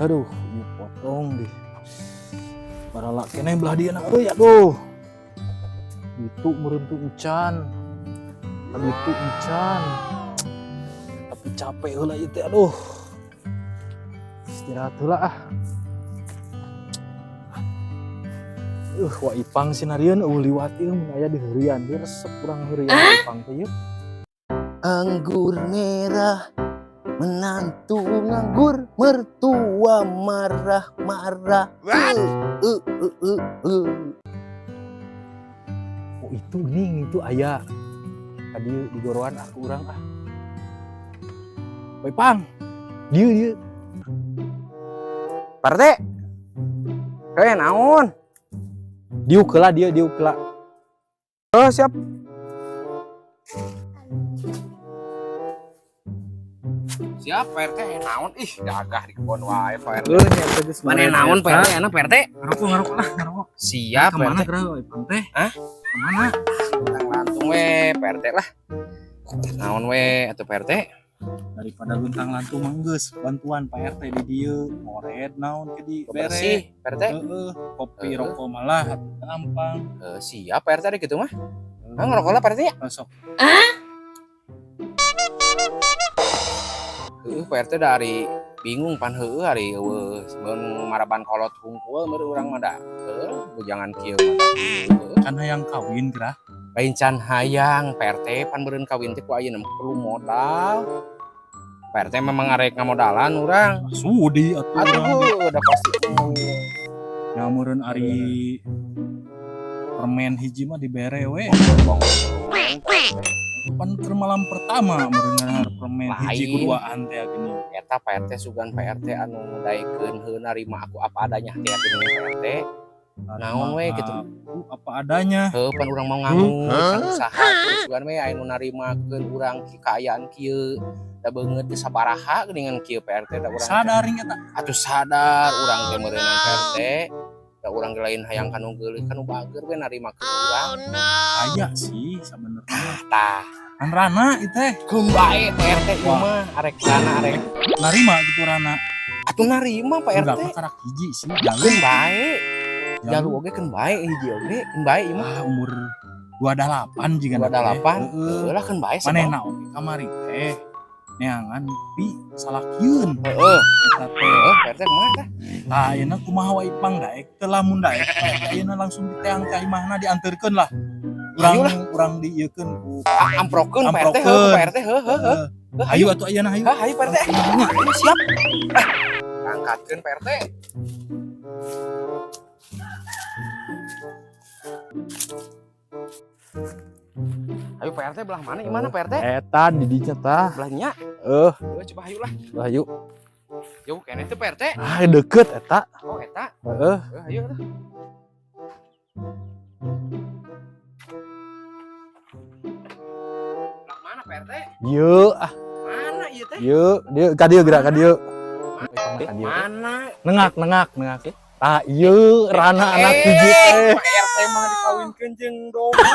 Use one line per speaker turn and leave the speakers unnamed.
Aduh, ieu potong deh. Barala keneh belah dieu na euy, aduh. Itu meureun teu encan. Itu encan. Tapi capek heula ieu teh, aduh. Istirahat heula ah. Wa Ipang sinarieun euweuh liwat ieu mun aya di heureuyan deui, resep urang heureuyan wa Ipang teh ieu.
Anggur merah, menantu nganggur, mertua marah-marah.
Oh, itu ning itu aya. Tadi di goroan aku urang ah. Wa Ipang. Dieu dieu.
Pak RT. Eh, naon?
Diuk heula dieu, diuk heula.
Oh, siap. Siap, Pak RT, naon? Ih, gagah di kebon wae, Pak RT.
Heuh, nya teh geus.
Mana naon, Pak RT? Enak, Pak RT?
Ngarokok, ngarokok lah, ngarokok.
Siap, Pak
Kemana
RT.
geura wa Ipang teh?
Hah?
Kemana?
Tang lantung we, Pak RT lah. Naon we atuh, Pak RT?
Daripada luntang lantung mah geus bantuan Pak RT di dieu ngored naon ke di bere.
Bersih, Pak RT.
Heeh, kopi
Heeh.
rokok malah gampang.
Eh, siap, Pak RT, ada gitu mah. Ah, ngerokok lah, Pak RT ya.
Masuk.
Heuh, Pak RT dari bingung pan heueuh ari eueuh mun maraban kolot hungkul meureun urang mah da. Heuh, bujangan kieu mah. Heueuh.
Kan hayang kawin gerah.
Lain can hayang, Pak RT, pan meureun kawin teh ku ayeuna mah perlu modal. Pak RT memang ngarek ngamodalan urang.
Sudi atuh urang.
Aduh, udah pasti.
Nya meureun ari permen hiji mah dibere we. Pan keur malam pertama meureun ngarah permen hiji
Lain.
kuduaan teh gini.
Eta Pak RT sugan Pak RT anu daekeun heuh narima aku apa adanya teh geuning Pak RT. Naon we gitu.
Aku apa adanya.
Heuh, pan urang mau ngangut can usaha terus sugan we aya nu narimakeun urang kaayaan kieu. Da beungeut teh sabaraha geuningan kieu Pak RT da urang.
Sadar eta.
Atuh sadar urang teh meureunnan Pak RT. Da urang ge lain hayang kanu geuleuh kanu bager we narimakeun urang.
Aya sih sabenerna.
Tah,
Kan rana ieu teh.
Keun bae Pak RT ieu
Wah.
mah arek rana arek.
Narima gitu rana.
Atuh narima Pak
Enggak
RT.
mah karak hiji sih. Jalu.
Keun bae. Jalu oge keun bae hiji oge keun bae ieu mah.
Ah, umur 28 jiga
28.
Heeh.
Heuh lah keun bae
Manehna oge kamari teh neangan pi salakieun
Heeh,
eta teh.
heeh, Pak RT kumaha tah?
Tah ayeuna kumaha wa Ipang daek teu lamun daek Pak RT ayeuna langsung diteang ka imahna dianterkeun lah. Urang
Ayo lah.
urang diieukeun ku
Ah, amprokeun Pak RT, heuh
Amprokeun.
Pak RT, heuh heuh heuh.
Heeh. Hayu atuh ayeuna hayu.
Hah, hayu Pak RT. Ayo siap. Ah, angkatkeun Pak RT. Ayo Pak RT belah mana gimana Pak RT?
Eta di dinya tah.
Belahnya.
Eh,
Heuh, coba hayu lah.
hayu.
Jauh keneh teh Pak RT.
Ah, deket eta.
Oh, eta.
Heeh.
Heuh, hayu atuh. Belah mana Pak RT?
Ieu ah,
Mana ieu teh?
ieu dieu ka dieu geura ka dieu. Ka dieu.
Mana?
Nengak, nengak, nengak. Ah, ieu rana anak hiji teh.
Pak RT mah dikawinkeun jeung domba.